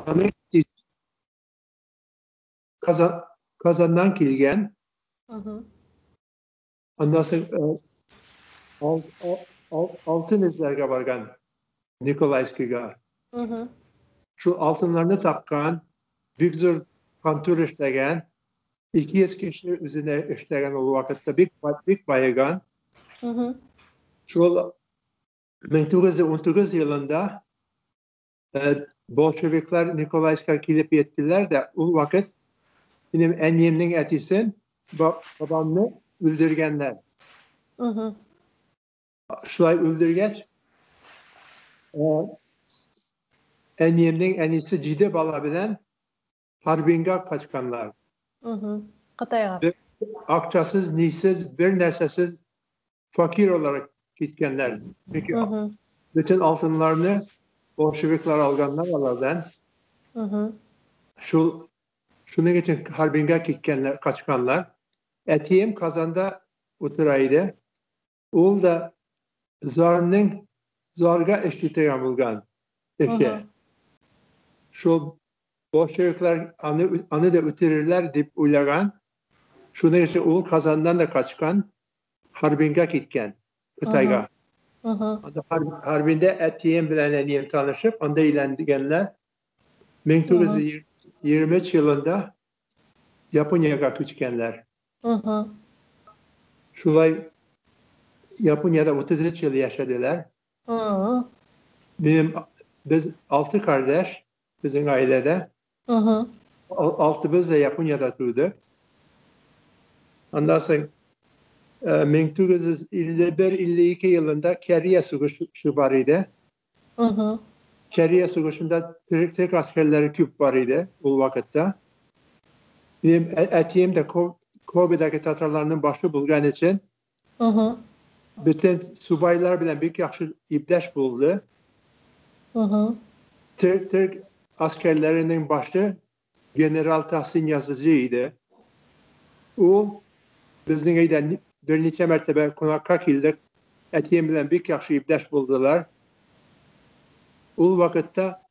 Аның Казаннан килгән. Аннан соң алтын эзләргә барган Николаевскийга. Шул алтыннарны тапкан, бик зур контур эшләгән, 200 кеше үзенә эшләгән ул вакытта, бик бик баеган. Шул 1919 елында Bolşevikler Nikolaevsk'a килеп еттеләр дә, ул вакыт минем әниемнең әтисен, бабамны үldürгәннәр. Шулай үldürгәч, әниемнең әнисе 7 бала белән Harbinga качканнар. Кытайга. Акчасыз, нисез, бер нәрсәсез fakir olarak gitkenler. Çünkü bütün altınlarını Bolşevikler alganlar alardan. Şu şunun için Harbinga gitkenler, kaçkanlar. Etiyem Kazan'da oturaydı. Ул da zarның zarga эшләтергән булган эше. Шул Bolşevikler аны да үтерерләр дип уйлаган. Шуның өчен ул Казаннан да качкан, Harbinga киткән, Кытайга. Анда Harbinda әтием белән әнием танышып, анда өйләнгәннәр. 1923 yılında Yaponya'ya күчкәннәр. Шулай Yaponya'da 33 yıl yaşadılar. Benim, biz 6 kardeş bizim ailede. Altımız da Yaponya'da doğdu. Ondan sonra 1951-52 yılında Korea Savaşı var idi. Korea Savaşı'nda Türk askerleri küp var idi o vakitte. Benim etiyim de Kobe'deki Tatarlarının başı bulgan için bütün subaylar bilen büyük yaxşı ibdeş buldu. Türk askerlerinin başı General Tahsin Yazıcı idi. O bizning evdə bir neçə mərtəbə qonaqqa kildik. Ətiyim bilan bek yaxşı ibdaş buldular. O vaxtda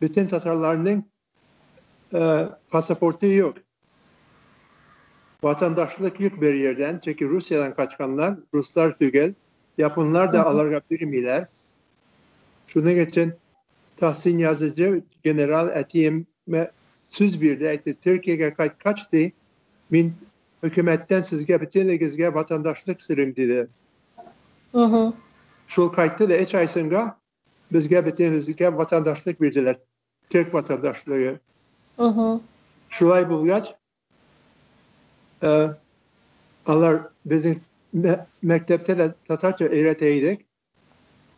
bütün Tatarlarının pasaportu yok. Vatandaşlık yok bir yerden. Çünkü Rusya'dan kaçkanlar, Ruslar tügel, Yaponlar da alarga bilmiyorlar. Şunun için Tahsin Yazıcı General Ətiyimə söz verdi. Aytdı, Türkiye'ye kaçtı. Min hükümetten sizge bütün vatandaşlık sürüm dedi. Şul kayıttı da 3 ay sonra bizge bütün vatandaşlık verdiler. Türk vatandaşlığı. Şulay bulgaç alar bizim mektepte de Tatarca öğreteydik.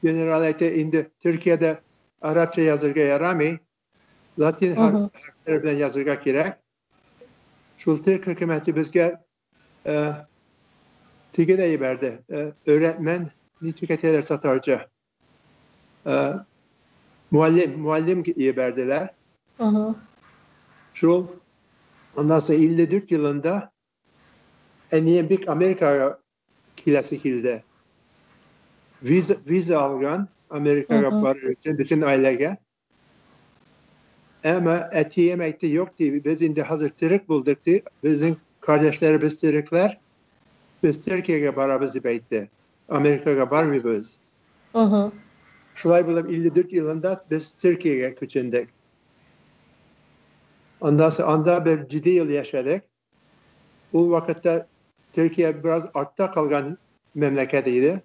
General aytdı, indi Türkiye'de Arapça yazırga yaramay. Latin harfleri bilen yazırga gerek. Şul Türk hükümeti bizge tigi de yiberdi. Öğretmen niçin eteler Tatarca. Muallim yiberdiler. Şul ondan sonra 54 yılında eniyem bir Amerika'ya kilesi kildi. Vize algan Amerika'ya barır için bütün ailege. Ama etiyem aytdı yok diye biz indi hazır Türk bulduk diye bizim kardeşlerimiz Türkler biz Türkiye'ye barabız dip aytdı. Amerika'ya barmıyoruz. Şulay bulup 54 yılında biz Türkiye'ye köçündük. Ondan sonra anda bir ciddi yıl yaşadık. O vakitte Türkiye biraz artta kalgan memleket idi.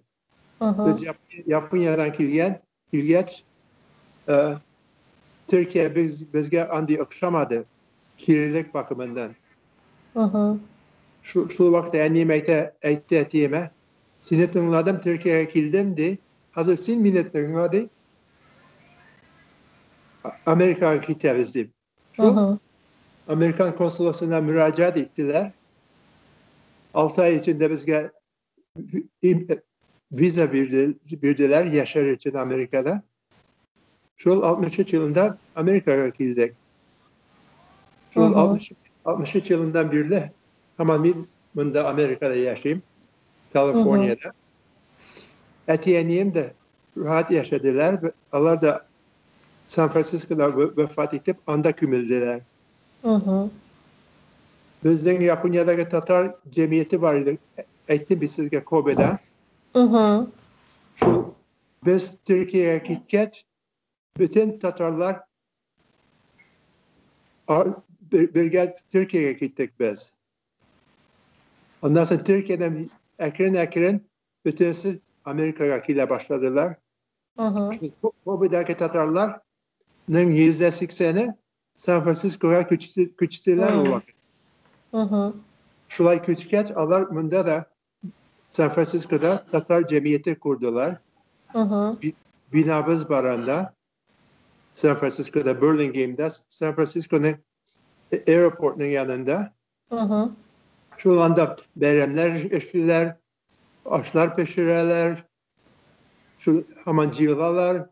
Biz Yaponya'dan kilgeç Türkiye bizge andi okşamadı kirlilik bakımından. Şu vakitte annem aytdı etiyeme, seni tıngladım Türkiye'ye kildim de, hazır sen meni tıngladı, Amerika'ya gideriz deyip. Şu Amerikan konsolosluğuna müracaat ettiler. 6 ay içinde bizge vize verdiler yaşar için Amerika'da. Şu 63 yılında Amerika'ya girdik. Şu 63 yılından beri tamam bunda Amerika'da yaşayayım. Kaliforniya'da. Etiyeniyim de rahat yaşadılar. Onlar da San Francisco'da vefat итеп, анда күмелделәр. Безнең Япониядәге татар җәмгыяте бар иде. Әйттем бит сезгә Кобеда. Шул без Төркиягә киткәч, бөтен татарлар бергә Төркиягә киттек без. Ondan sonra Türkiye'den әкрен-әкрен бөтенесе Америкага килә башладылар. Kobe'deki Tatarlarның %80-i San Francisco'ya күчтеләр ул вакыт. Шулай күчкәч, алар монда да San Francisco'da Tatar cemiyeti kurdular. Binamız var anda. San Francisco'da, Burlingame'de, San Francisco'nun airport'un yanında. Şu anda bayramlar işliler, aşlar pişirirler, şu hemen cığlalar,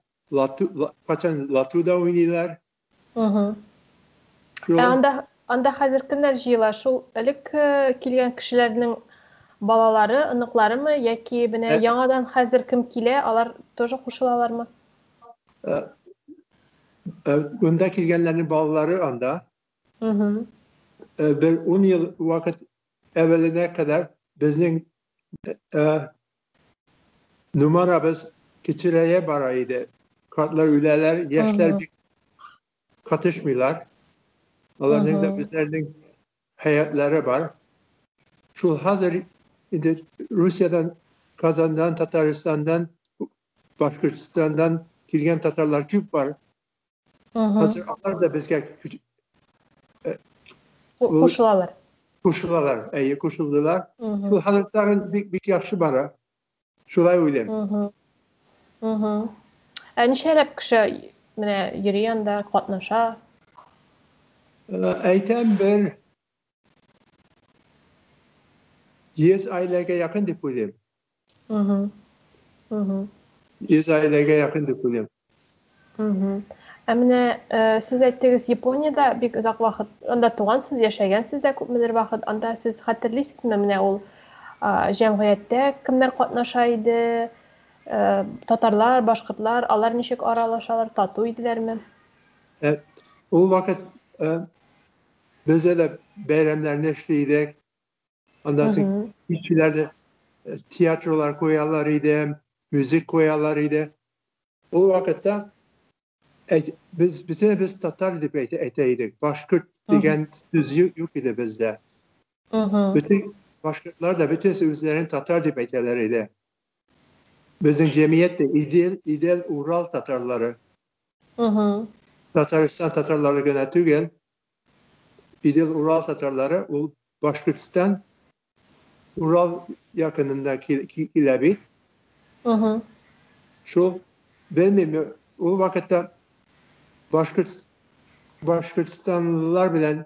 kaçan latu da oynuyorlar. Анда хәзер кемнәр җыела? Шул элек килгән кешеләрнең балалары, оныкларымы яки менә яңадан хәзер кем килә, алар тоже кушылалармы? Bunda килгәннәрнең балалары анда. Bir 10 yıl vakit evveline kadar bizning numaramız kiçireye bara idi. Kartlar, üleler, yaşlar bir katışmıyorlar. Onların da bizlerinin hayatları var. Şu hazır indi Rusya'dan, Kazan'dan, Tataristan'dan, Başkırtistan'dan kelgan Tatarlar ko'p var. Hazır onlar da bizga qo'shilalar. Qo'shilalar, iyi qo'shildilar. Şu hazırların bir yaxshi bara. Şulay o'ylayman. Ә ничәләп кеше менә йөри анда, катнаша? Әйтәм бер 100 ailege yakın dip o'ylayman. 100 ailege yakın dip o'ylayman. Ә менә сез әйттегез, Япониядә бик озак вакыт анда тугансыз, яшәгәнсез дә күпмедер вакыт. Анда сез хәтерлисезме, менә ул җәмгыятьтә кемнәр катнаша иде? Татарлар, башкортлар, алар ничек аралашалар, тату иделәрме? Ул вакыт бездә дә бәйрәмнәрне эшли идек. Ondan sonra işçilerde tiyatrolar koyarlar idi, müzik koyarlar idi. O vakitte biz bütün biz Tatar dip eteydik. Başkurt degen söz yok idi bizde. Bütün Başkurtlar da bütün sözlerin Tatar dip eteler idi. Bizim cemiyet de İdil Ural Tatarları. Tataristan Tatarları gene tügel. İdil Ural Tatarları o Başkurtistan Ural yakınındaki ile Şu benim o vakitte Başkırtistanlılar bilen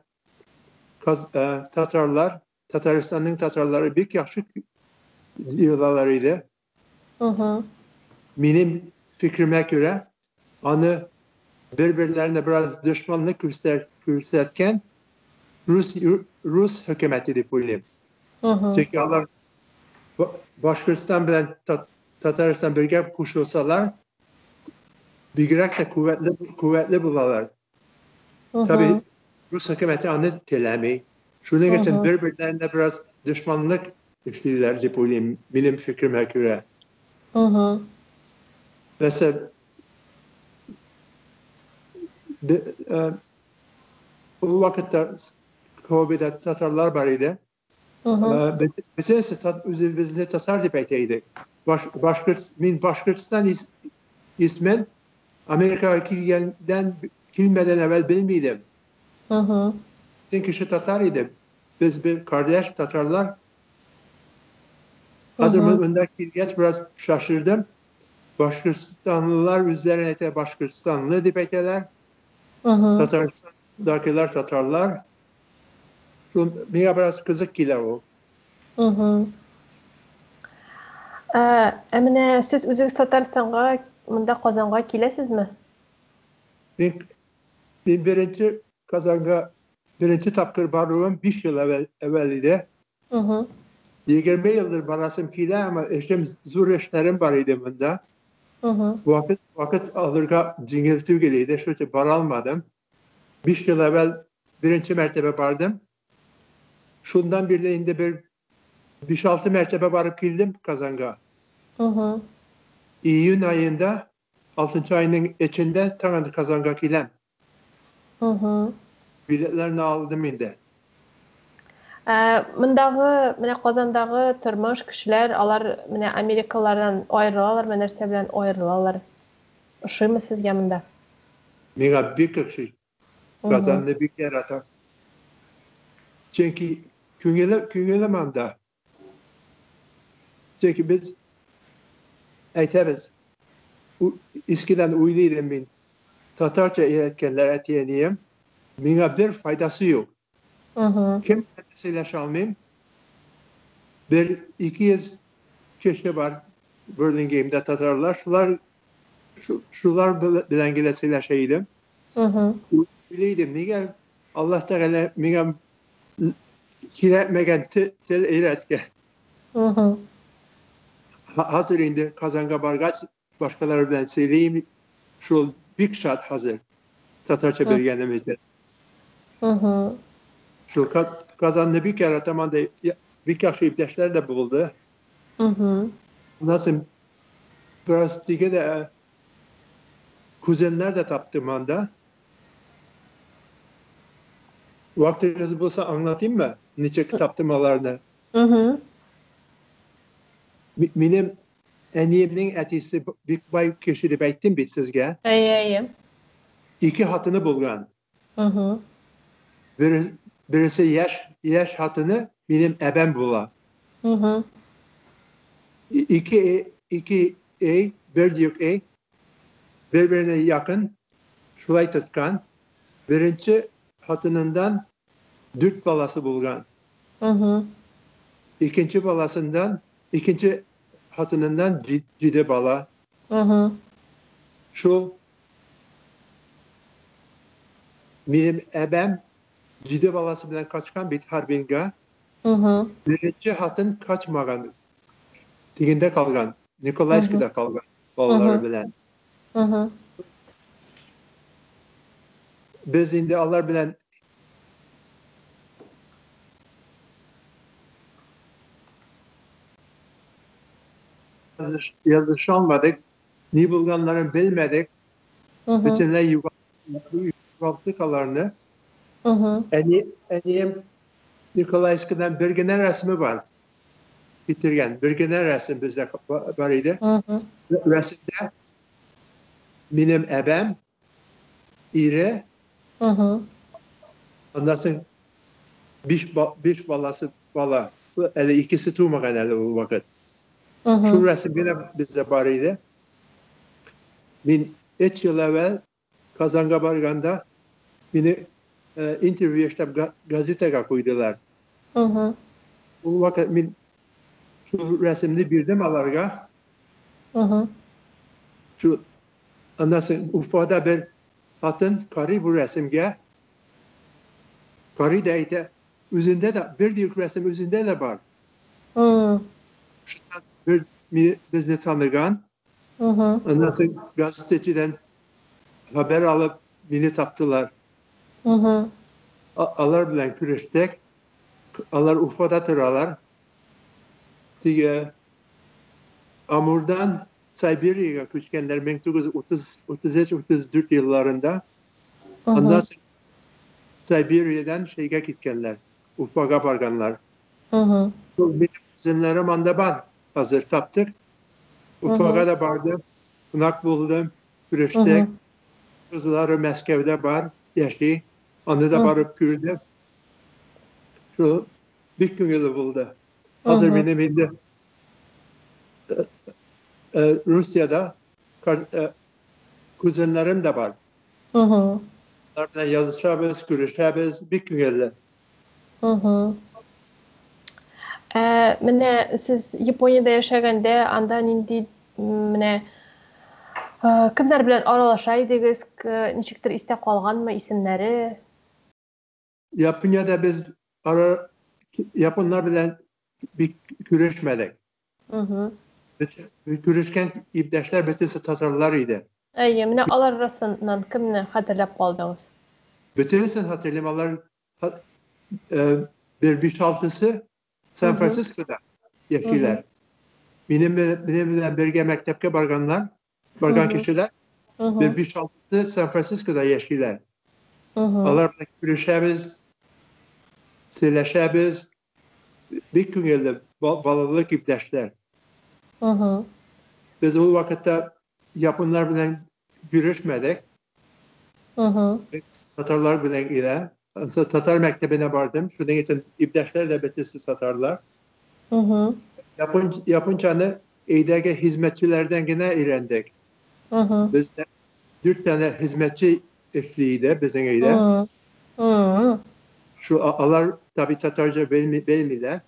Tatarlar, Tataristan'ın Tatarları bir yaxşı yıllar idi. Benim fikrime göre anı birbirlerine biraz düşmanlık gösterken Rus hükümeti deyip oynayayım. Çünkü onlar Başkırtistan bilen Tataristan birge kuşulsalar bigirək də kuvvetli bulalar. Tabii Rus hükümeti anı telemeyi. Şunun için birbirlerine biraz düşmanlık işlediler deyip oynayayım benim fikrime göre. Mesela o vakitte Kobe'de Tatarlar var idi. Bütün biz de Tatar deyip eteydik. Başkırtistan ismen Amerika'ya girmeden evvel bilmiydim. Bütün kişi Tatar idi. Biz bir kardeş Tatarlar. Hazır bundaki geç biraz şaşırdım. Başkırtistanlılar üzerine de Başkırtistanlı deyip eteler. Tataristan'dakiler Tatarlar. Bana biraz kızık gelir o. Ә менә сез үзегез Татарстанга, монда Казанга киләсезме? Мин birinci Kazanга birinci тапкыр баруым 5 yıl evvel idi. 20 yıldır barasım kile ama eşim zor işlerim var idi bunda. Вакыт алырга җиңел түгел иде, шул өчен бара алмадым. 5 ел әвәл беренче мәртәбә бардым. Шуннан бирле инде бер 5-6 мәртәбә барып килдем Казанга. Июнь аенда, 6 айның эчендә тагын Казанга киләм. Билетларны алдым инде. Мондагы, менә Казандагы тормыш, кешеләр, алар менә Америкалардан аерылалармы, нәрсә белән аерылалар? Ошыймы сезгә монда? Миңа бик ошый. Казанны бик яратам. Чөнки күңелем анда. Чөнки без әйтәбез, искедән уйлый идем мин. Татарча өйрәткәннәр әти-әнием, миңа бер файдасы юк. Кем белән сөйләшә алмыйм. Бер 200 кеше бар Берлингеймдә татарлар, шулар белән генә сөйләшә идем. Уйлый идем, нигә Аллаһ Тәгалә миңа кирәкмәгән тел өйрәткән. Хәзер инде Казанга баргач, башкалар белән сөйлим, шул бик шат хәзер татарча белгәнем өчен. Шул Казанны бик яратам, анда бик яхшы иптәшләр дә булды. Аннан соң бераз теге дә кузеннар да таптым анда. Вакытыгыз булса аңлатыйммы, ничек таптым аларны? Минем әниемнең әтисе бик бай кеше дип әйттем бит сезгә. Әйе, әйе. Ике хатыны булган. Бересе яшь хатыны минем әбәм була. Ике эй, бер дюк эй, бер-беренә якын шулай тоткан. Беренче хатынындан 4 баласы булган. Икенче баласындан, икенче хатынындан 7 бала. Шул минем әбәм 7 баласы белән качкан бит Харбинга. Беренче хатын качмаган. Тегендә калган, Николаевскида калган балалары белән. Без инде алар белән языша алмадык, ни булганнарын белмәдек. Бөтенләй югалттык аларны. Әнием Николаевскидан бер генә рәсеме бар. Китергән, бер генә рәсем бездә бар иде. Рәсемдә минем әбәм, ире, аннан соң 5 баласы бала. Әле икесе тумаган әле ул вакыт. Шул рәсем генә бездә бар иде. Мин 3 ел әүвәл Казанга барганда мине интервью эшләп газетага куйдылар. Ул вакыт мин шул рәсемне бирдем аларга. Шул аннан соң Уфада бер хатын карый бу рәсемгә. Карый да әйтә, үзендә дә бер дюк рәсем үзендә дә бар. Шуннан бер безне таныган. Аннан соң газетачыдан хәбәр алып мине таптылар. Алар белән күрештек. Алар Уфада торалар. Теге Амурдан Сибириягә күчкәннәр 1933-34 елларында. Аннан соң Сибириядән шәйгә киткәннәр, Уфага барганнар. Минем кузеннарым анда бар. Хәзер таптык. Уфага да бардым, кунак булдым, күрештек. Кызлары Мәскәүдә бар, яши. Аны да барып күрдем. Шул бик күңелле булды. Хәзер минем инде Русиядә кузеннарым да бар. Алар белән язышабыз, күрешәбез, бик күңелле. Менә сез Япониядә яшәгәндә, анда нинди менә кемнәр белән аралаша идегез, ничектер истә калганмы исемнәре? Япониядә без японнар белән бик күрешмәдек. Күрешкән иптәшләр бөтенесе татарлар иде. Әйе, менә алар арасыннан кемне хәтерләп калдыгыз? Бөтенесен хәтерлим, алар бер биш-алтысы Сан-Францискода яшиләр. Минем белән бергә мәктәпкә барганнар, барган кешеләр, бер биш-алтысы Сан-Францискода яшиләр. Алар белән күрешәбез, сөйләшәбез. Бик күңелле, балалык иптәшләр. Без ул вакытта японнар белән күрешмәдек. Татарлар белән генә. Татар мәктәбенә бардым. Шуның өчен иптәшләр дә бөтенесе татарлар. Япончаны өйдәге хезмәтчеләрдән генә өйрәндек. Бездә 4 тәнә хезмәтче эшли иде безнең өйдә. Шу алар таби татарча белмиләр.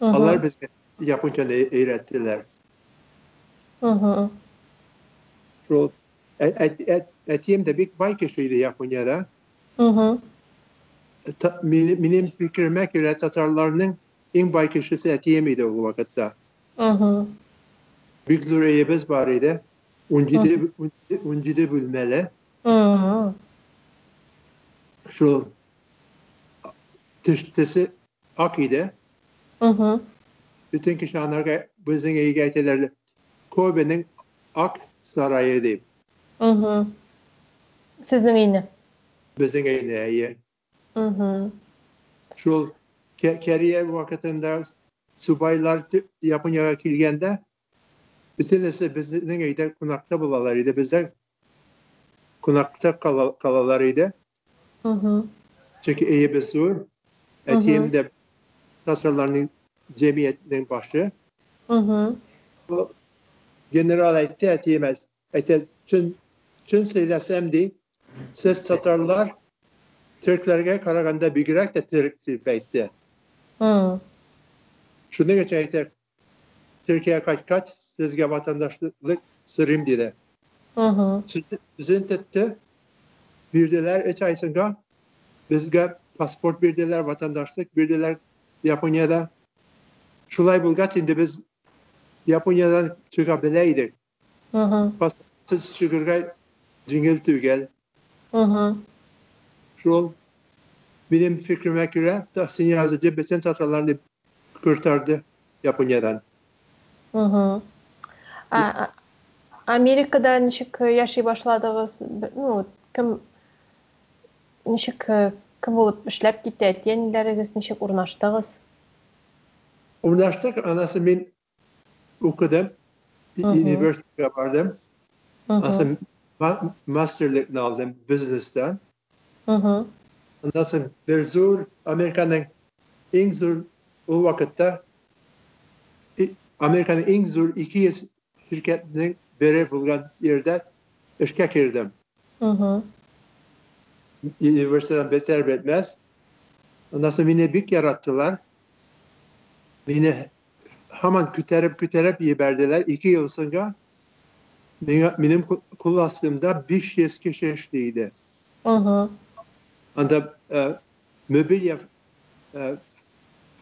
Алар безгә япончаны өйрәттеләр. Шул әтием дә бик бай кеше иде Япониядә. Минем фикеремә күрә, татарларның иң бай кешесе әтием иде ул вакытта. Бик зур өебез бар иде. 17 бүлмәле. Шул төсе ак иде. Бөтен кеше анарга безнең өйгә әйтәләр, Кобеның ак сарае дип. Сезнең өйне? Безнең өйне, әйе. Шул Корея вакытында субайлар Япониягә килгәндә, бөтенесе безнең өйдә кунакта булалар иде. Бездә кунакта калалар иде. Чөнки өебез зур. Әтием дә татарларның җәмгыятенең башы. Генерал әйтте әтиемә, әйтә, чын, чын сөйләсәм ди, сез татарлар төркләргә караганда бигрәк тә төрек дип әйтте. Шуның өчен әйтә, Төркиягә кайткач, сезгә ватандашлык сорыйм диде. Сүзен тотты, бирделәр 3 ай соңга безгә паспорт бирделәр, ватандашлык бирделәр Япониядә. Шулай булгач, инде без Япониядән чыга белә идек. Паспортсыз чыгырга җиңел түгел. Шул минем фикеремә күрә, Тәхсин Языҗы бөтен татарларны куртарды Япониядән. Америкада ничек яши башладыгыз? Ну, кем ничек кем булып эшләп китте, әти-әниләрегез ничек урнаштыгыз? Урнаштык, анасы мин укыдым, университетка бардым. Анасы мастерлыкны алдым бизнеста. Аннан соң бер зур Американың иң зур ул вакытта Американың иң зур 200 ширкәтенең бере булган җирдә эшкә кердем. Университеттан бетәр бетмәс. Аннан соң мине бик яраттылар. Мине һаман күтәреп-күтәреп җибәрделәр. 2 ел соңга минем кул астымда 500 кеше эшли иде. Анда мебель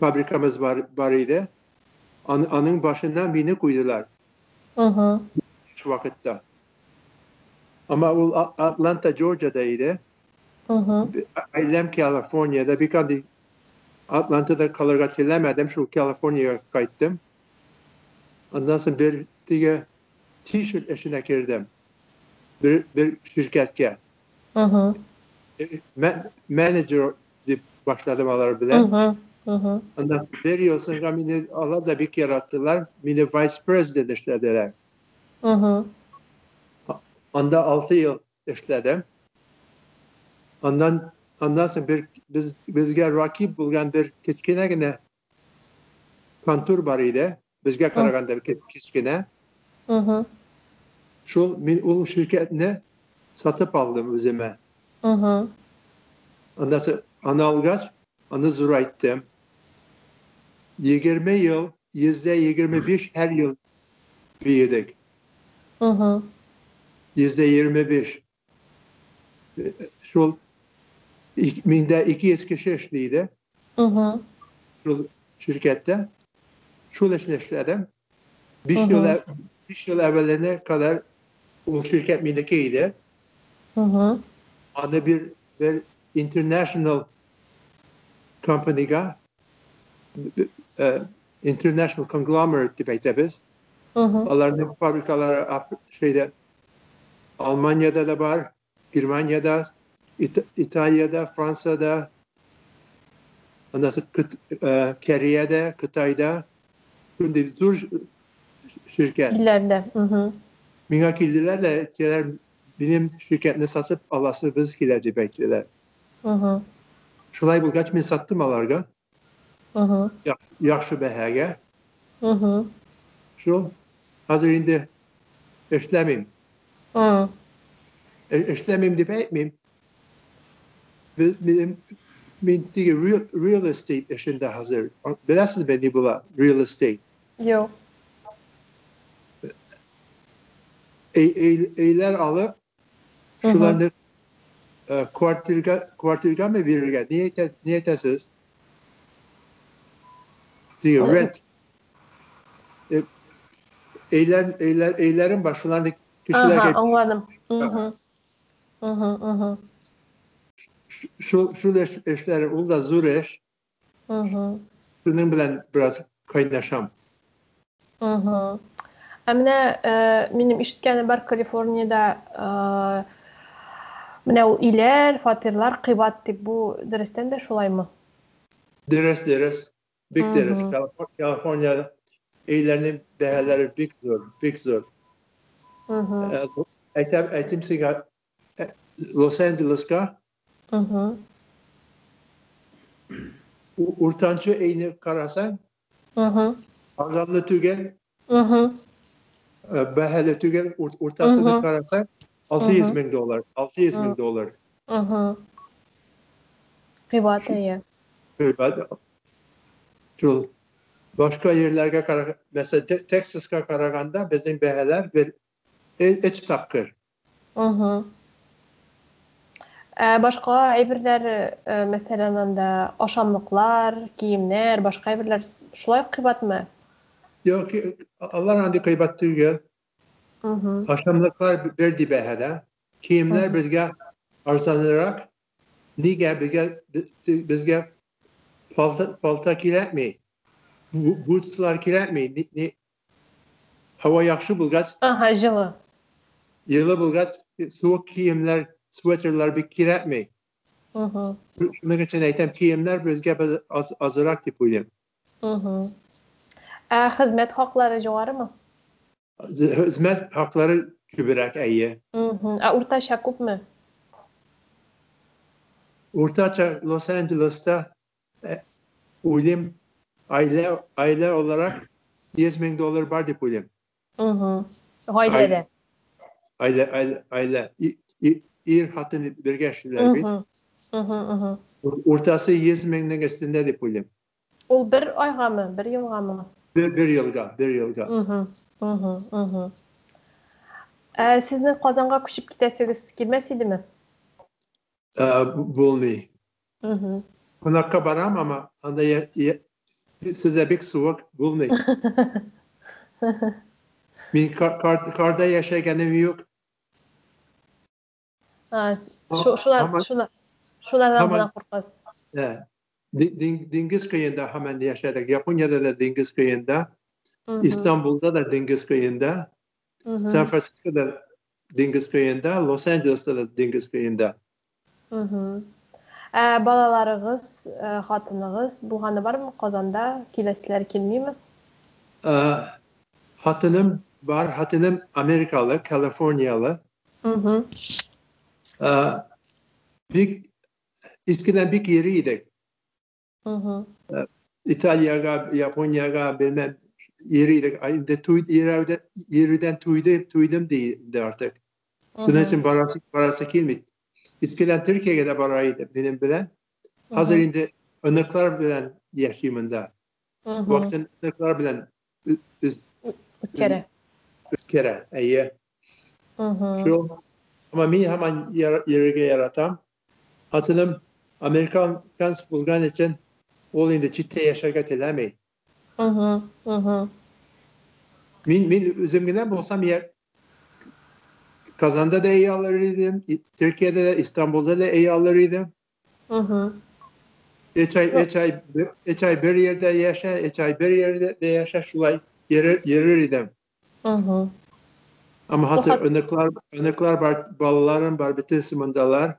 фабрикамыз бар иде. Аның башына мине куйдылар. Şu вакытта. Ama ул Atlanta, Georgia'da иде. Ailem Kaliforniya'da. Bir kandi Atlanta'da kalırga теләмәдем, шул Kaliforniya'ya кайттым. Ondan sonra bir теге t-shirt эшенә кердем. Bir şirketке. Manager дип башладым алар белән. Ondan bir yıl sonra meni алар да бик яраттылар. Мине vice president эшләделәр. Анда 6 yıl эшләдем. Ondan sonra bir безгә ракип булган бер кечкенә генә контур бар иде. Безгә караганда кечкенә. Шул мин ул ширкәтне сатып алдым үземә. Ondan sonra аны алгач, аны зурайттым. 20 yıl, %25 her yıl büyüdük. %25. Şul minde 200 kişi işliydi. Şul şirkette. Şul işini işledim. 5 ел 5 ел әвәленә кадәр ул ширкәт минеке иде. Аны бер international companyга, international conglomerate дип әйтәбез. Аларның фабрикалары şeyde Almanya'da da var, Germanya'da, İtalya'da, Fransa'da, ondan sonra Kore'de, Kıtay'da. Şimdi zor şirket. Илләрдә. Миңа килделәр дә, әйттеләр, минем ширкәтне сатып аласыбыз килә дип әйттеләр. Шулай булгач, мин саттым аларга. Яхшы бәһагә. Шул. Хәзер инде эшләмим. Эшләмим дип әйтмим. Минем мин теге real estate эшендә хәзер. Беләсезме ни була real estate? Юк. Өйләр алып, шуларны квартирга мы бирергә? Ни әйтәсез? Теге rent. Өйләрем бар, шуларны кешеләргә. Ага, аңладым. Шул эшләр, ул да зур эш. Шуның белән бераз кайнашам. Ә менә минем ишеткәнем бар, Калифорниядә менә ул өйләр, фатирлар кыйбат дип, бу дөрестән дә шулаймы? Дөрес, дөрес. Бик дөрес. Калифорния өйләренең бәһаләре бик зур, бик зур. Әйтәм, әйтим сиңа, Лос Анджелеска уртанчы өйне карасаң, арзанлы түгел, бәһале түгел, уртасыны карасаң, 600 мең доллар, 600 мең доллар. Кыйбат, әйе. Кыйбат. Шул башка җирләргә караганда, мәсәлән, Texasка караганда безнең бәһаләр бер өч тапкыр. Ә башка әйберләр, мәсәлән, анда ашамлыклар, киемнәр, башка әйберләр шулай ук кыйбатмы? Юк, алар андый кыйбат түгел. Ашамлыклар бер бәһадә. Киемнәр безгә арзанрак. Нигә безгә палта кирәкми? Бутслар кирәкми? Һава яхшы булгач, Ага, җылы. Җылы булгач, суык киемнәр, sweaterlar бик кирәкми. Шуның өчен әйтәм, киемнәр безгә азрак дип уйлыйм. Ә хезмәт хаклары югарымы? Хезмәт хаклары күбрәк, әйе. Ә уртача күпме? Уртача Лос Анджелеста уйлыйм, aile olarak 100 мең доллар бар дип уйлыйм. Гаиләдә. Aile. Ir хатын бергә эшлиләр бит. Уртасы 100 меңнең өстендә дип уйлыйм. Ул бер айгамы, бер елгамы? Бер елга, бер елга. Ә сезнең Казанга күчеп китәсегез килмәс идеме? Булмый. Кунакка барам, ама анда сездә бик суык, булмый. Мин карда яшәгәнем юк. Шулардан гына куркасыз. Диңгез кыенда һаман яшәдек. Япониядә дә диңгез кыенда, Истанбулда да диңгез кыенда, Сан Францискода диңгез кыенда, Лос Анджелеста да диңгез кыенда. Ә балаларыгыз, хатыныгыз булганы бармы Казанда? Киләселәр килмиме? Хатыным бар, хатыным Америкалы, Калифорниялы. Бик искедән бик йөри идек. İtalya'ya, Japonya'ya bilmem yeri idik. Инде йөрүдән туйдым диде artık. Шуның өчен барасы килми. Искедән Төркиягә дә бара иде минем белән. Хәзер инде оныклар белән яшим монда. Вакытын оныклар белән үткәрә. Үткәрә, әйе. Шул. Ama мин һаман йөрергә яратам. Хатыным Американ булган өчен ул инде читтә яшәргә теләми. Мин мин үзем генә булсам, я Казанда да өй алыр идем, Төркиядә дә, Истанбулда да өй алыр идем. Өч ай, өч ай, өч ай бер йирдә яшә, өч ай бер йирдә яшә, шулай йөрер идем. Әмма хәзер оныклар, оныклар бар, балаларым бар, бөтенесе мондалар.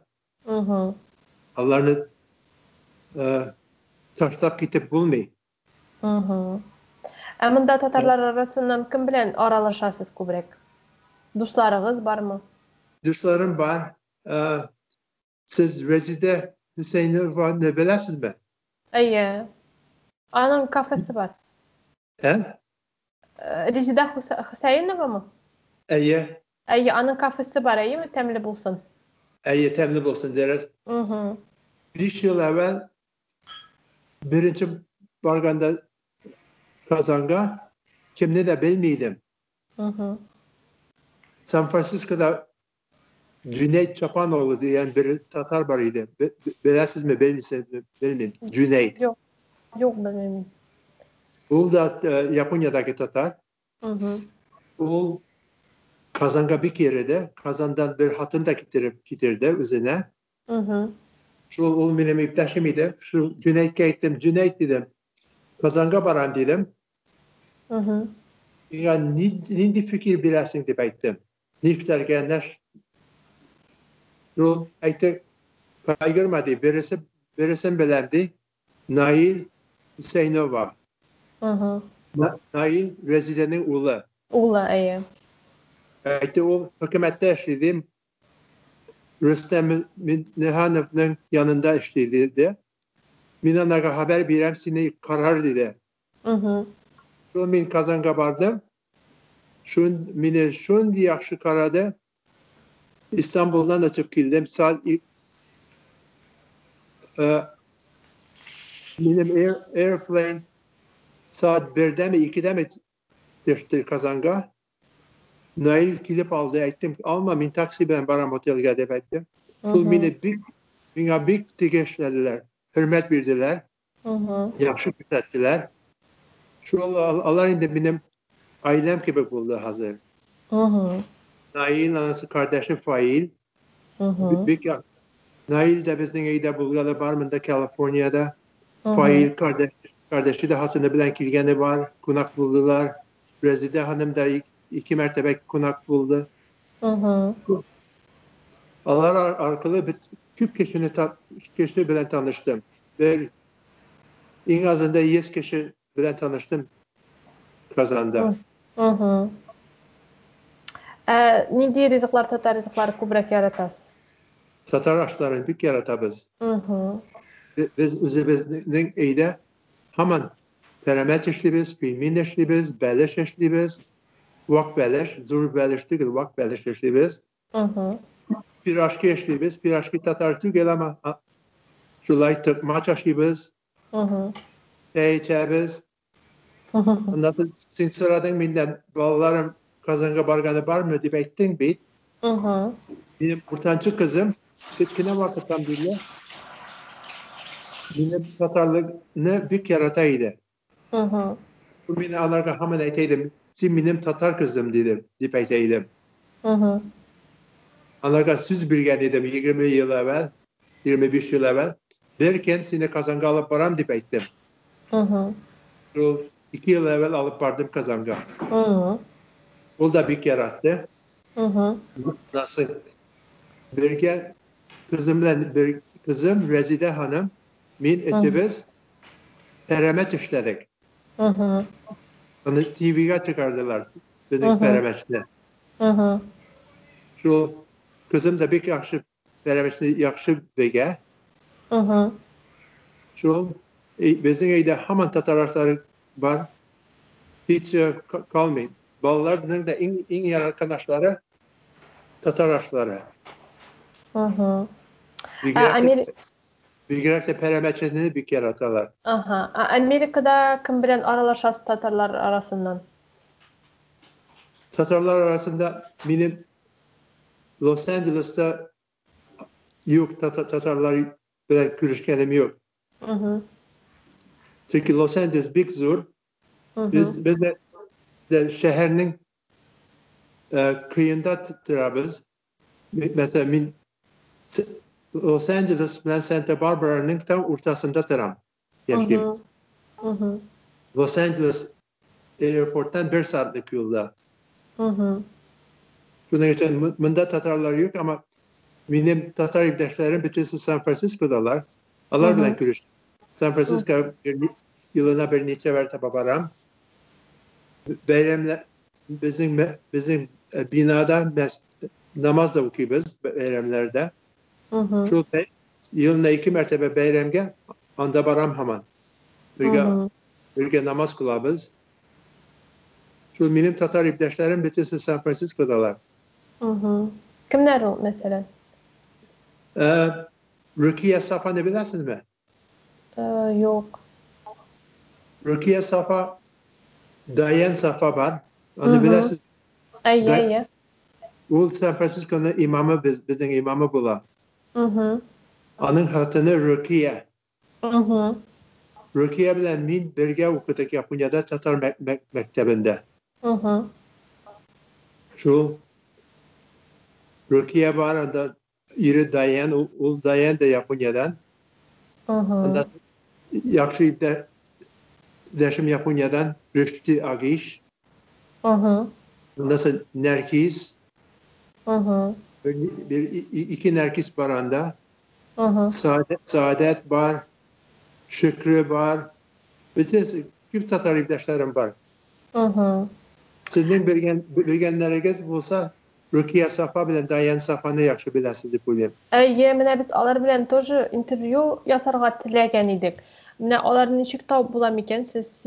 Аларны ташлап китеп булмый. Ә монда татарлар арасыннан кем белән аралашасыз күбрәк? Дусларыгыз бармы? Дусларым бар. Сез Резидә Хөсәйнованы беләсезме? Әйе. Аның кафесы бар. Ә? Резидә Хөсәеновамы? Әйе. Әйе, аның кафесы бар, әйеме? Тәмле булсын. Әйе, тәмле булсын, дөрес. 5 ел әүвәл беренче барганда Казанга кемне дә белми идем. Сан-Францискода Cüneyt Çapanoğlu дигән бер татар бар иде. Беләсезме, белмисезме, белмим. Cüneyt. Юк. Юк, белмим. Ул да Япониядәге татар. Ул Казанга бик йөрде. Казандан бер хатын да китереп китерде үзенә. Шул ул минем иптәшем иде. Шул Cüneyt'кә әйттем, Cüneyt дидем. Казанга барам дидем. Миңа нинди фикер бирәсең дип әйттем. Нишләргә, нәш. Шул әйтте, кайгырма ди, бересе, бересен беләм ди. Наил Хусейнова. Наил Резидәнең улы. Улы, әйе. Әйтте, ул хөкүмәттә эшли ди. Рөстәм Миннехановның янында эшли диде. Мин анарга хәбәр бирәм, сине карар диде. Шул мин Казанга бардым. Шун мине шундый яхшы карады. Истанбулдан очып килдем. Saat минем airplane saat 1-дә ме, 2-дә ме төште Казанга. Наил килеп алды, әйттем, алма, мин такси белән барам отельгә дип әйттем. Шул мине бик, миңа бик тиге эшләделәр, хөрмәт бирделәр, яхшы күрсәттеләр. Шул алар инде минем ailem кебек булды хәзер. Наил, анасы кардәше Фаил. Бик яхшы. Наил дә безнең өйдә булганы бар, монда Калифорниядә. Фаил кардәш, кардәше дә хатыны белән килгәне бар, кунак булдылар. Резидә ханым да ике мәртәбә кунак булды. Алар аркылы бит күп кешене кеше белән таныштым. Бер иң азында 100 кеше белән таныштым Казанда. Ә нинди ризыклар, татар ризыклары күбрәк яратасыз? Татар ашларын бик яратабыз. Без үзебезнең өйдә һаман пәрәмәч эшлибез, пельмень эшлибез, бәлеш эшлибез. Вак бәлеш, зур бәлеш түгел, вак бәлеш эшлибез. Пирожки эшлибез, пирожки татар түгел, әмма шулай токмач ашыйбыз, чәй эчәбез. Аннан соң син сорадың миннән, балаларым Казанга барганы бармы дип әйттең бит. Минем уртанчы кызым кечкенә вакыттан бирле минем татарлыкны бик ярата иде. Мин аларга һаман әйтә идем, син минем татар кызым дидем, дип әйтә идем. Аларга сүз биргән идем 20 ел әүвәл, 25 ел әүвәл. Бер көн сине Казанга алып барам дип әйттем. Шул 2 ел әүвәл алып бардым Казанга. Ул да бик яратты. Nasıl? Бергә кызым белән бер кызым Резидә ханым, мин өчебез пәрәмәч эшләдек. Аны TV-гә чыгардылар, безнең пәрәмәчне. Шул кызым да бик яхшы пәрәмәчне яхшы белә. Шул безнең өйдә һаман татар ашлары бар. Һич калмый. Балаларның да иң иң яраткан ашлары татар ашлары. Бигрәк бигрәк тә пәрәмәчне бик яраталар. Ага. Ә Америкада кем белән аралашасыз татарлар арасыннан? Татарлар арасында минем Лос Анджелеста юк, татарлар белән күрешкәнем юк. Чөнки Лос Анджелес бик зур. Без бездә Şəhərinin kıyında turabız. Mesela min Los Angeles bilan Santa Barbara'nın tam ortasında turam. Yaşayım. Los Angeles airporttan 1 saatlik yolda. Şunun için bunda Tatarlar yok ama benim Tatar ipdeşlerim bütünsü San Francisco'dalar. Alar bilen görüştüm. San Francisco yılına bir neçə mərtəbə baram. Bəyləmlə bizim binada namaz da okuyubuz bəyləmlərdə. Şu yılına 2 mərtəbə bəyləmgə anda baram haman. Birgə namaz kılabız. Şu benim Tatar ipdeşlerim bütünsü San Francisco'dalar. Kimler o mesela? Rukiye Safa ne bilirsiniz mi? Yok. Rukiye Safa, Dayan Safa var. Onu bilirsiniz. Ay. O San Francisco'nun imamı, bizim imamı bula. Onun hatını Rukiye. Rukiye bilen min birge okuduk Yaponya'da Tatar mektebinde. Şu Rukiye var, onda iri Dayan, o Dayan da Yaponya'dan. Onda yaxşı ibdə dəşim Yaponya'dan Rüştü Agiş. Ondan sonra Nergis. Bir iki Nergis var onda. Saadet var, Şükrü var. Bütün küp Tatar ibdeşlerim var. Sizin bilgenleriniz bolsa Rukiye Safa bilen Dayan Safa'nı yaxşı biləsiniz dep oylayım. Әйе, менә без алар белән тоже интервью ясарга теләгән идек. Менә аларны ничек табып була микән? Сез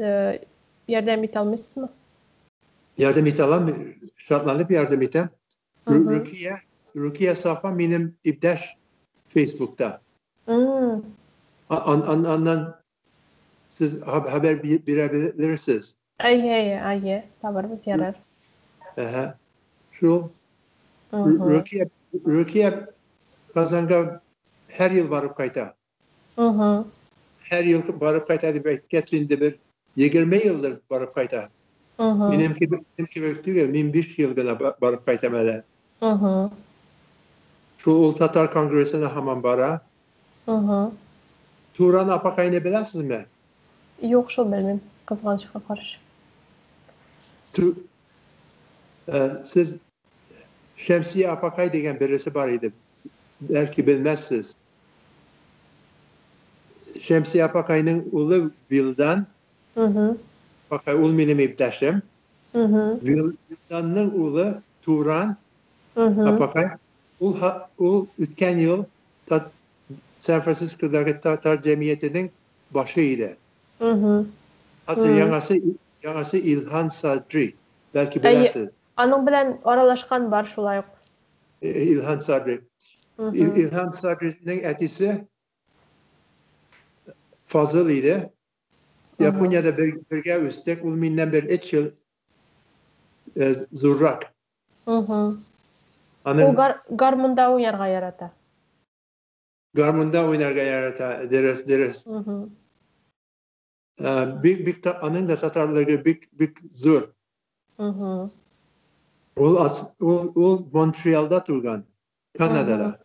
ярдәм итә алмыйсызмы? Yardım итә алам, şartlanıp yardım itəm. Rukiye Safa benim ibdeş Facebook'ta. Andan siz haber birebilirsiniz. Әйе, табарбыз, ярар. Aha. Şu Rukiye Kazan'a her yıl barıp qayta. Her yıl barıp qayta dep aytgan bir 20 yıldır barıp qayta. Benim gibi түгел, мен 5 yıl gana barıp qaytam әле. Şu ул Tatar Kongresine hamam bara. Turan apaqayны bilasizmi? Yo'q, шул белмим, кызганычка каршы. Siz Şemsiye Apakay degan birisi var idi. Belki bilmezsiz. Şemsiye Apakay'ın ulu Vildan. Apakay ul benim ibdaşım. Vildan'ın ulu Turan Apakay. Ul ötken yıl San Francisco'daki Tatar Cemiyeti'nin başıydı. Hatta yanası İlhan Sadri. Belki biləsiniz. Аның белән аралашкан бар шулай ук. İlhan Sadri. İlhan Sadri'nin әтисе Fazıl idi. Yaponya'da birge үстек, ул миннән бер 3 yıl зуррак. Ул гармунда уйнарга ярата. Гармунда уйнарга ярата, дөрес. Бик аның да татарлыгы бик зур. Ул Montreal'da turgan, Kanada'da.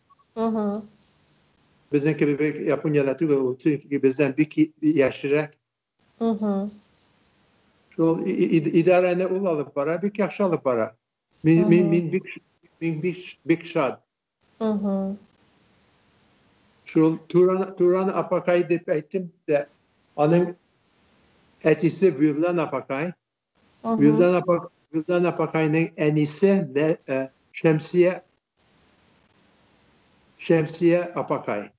Bizim gibi bir Yaponya'da түгел, ул çünkü bizden bir yaşlırak. Şu idareni ul alıp bara, bir yaxşı alıp bara. Min bik şad. Şu Turan Apakay dep aytdim de, onun әтисе Vildan Apakay. Vildan Apakay'ın enisi ve Şemsiye Apakay.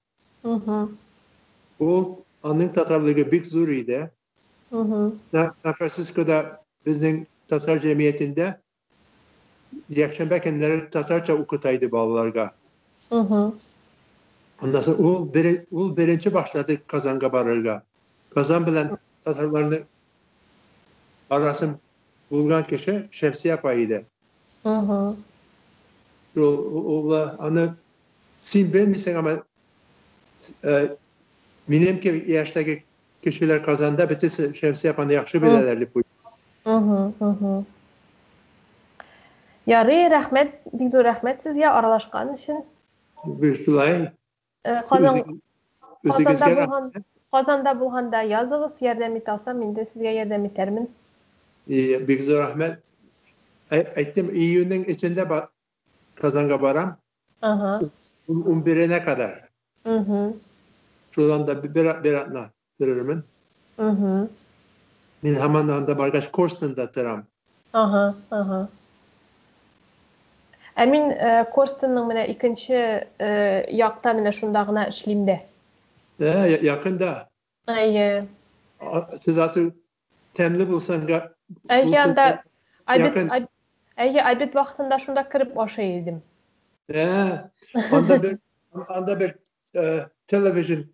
O onun Tatarlığı bik zor idi. San Francisco'da bizim Tatar cemiyetinde Yakşenbe günleri Tatarça okutaydı balalarga. Ondan sonra ul birinci başladı Kazan'a barırga. Kazan bilen Tatarlarını arasın bulgan kişi Şemsiye Apay idi. Ol, sen bilmiyorsun ama benim gibi yaştaki kişiler Kazan'da bütün Şemsiye Apa'nı yaxşı bilərlər dep. Угу. Ярый, рәхмәт, бик зур рәхмәт сезгә аралашкан өчен. Шулай. Э, Казан, Казанда булган, Казанда булганда языгыз, ярдәм итә алсам, инде сезгә ярдәм итәрмен. Бик зур рәхмәт. Әйттем, июньнең эчендә Казанга барам. Ага. 11-нә кадәр. Угу. Шуннан да бер атна торырмын. Угу. Мин һаман анда баргач Корстонда торам. Ага. Ә мин э, Корстонның менә икенче э, якта менә шунда гына эшлим дә. Ә, якында. Әйе. Сез ату тәмле булсаң, Әйе, анда обед, әйе, обед вакытында шунда кереп ашый идем. Ә, анда бер телевизион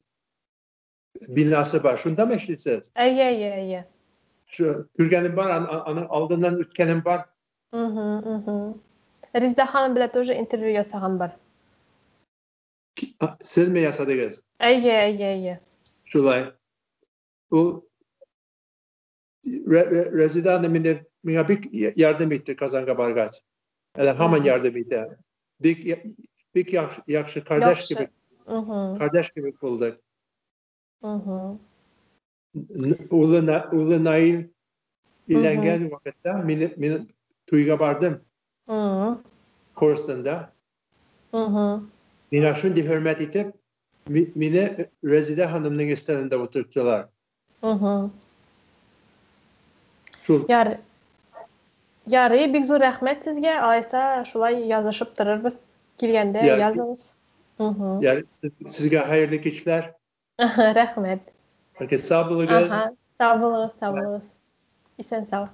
бинасы бар. Шунда мы эшлисез? Әйе, әйе, әйе. Шу күргәнем бар, аның алдыннан үткәнем бар. Угу. Резеда ханым белән тоже интервью ясаган бар. Сезме ясадыгыз? Әйе, әйе, әйе. Шулай. Ул Резеда ханым мине миңа бик ярдәм итте Казанга баргач. Әле һаман ярдәм итә. Бик бик яхшы, яхшы кардәш кебек. Кардәш кебек булдык. Улы Наил өйләнгән вакытта мин туйга бардым. Корстонда. Миңа шундый хөрмәт итеп, мине Резеда ханымның өстәлендә утырттылар. Шул. Яр. Ярый, бик зур рәхмәт сезгә. Алайса шулай язышып торырбыз. Килгәндә языгыз. Ярый, сезгә хәерле кичләр. Рәхмәт. Сау булыгыз. Сау булыгыз, сау булыгыз. Исән сау.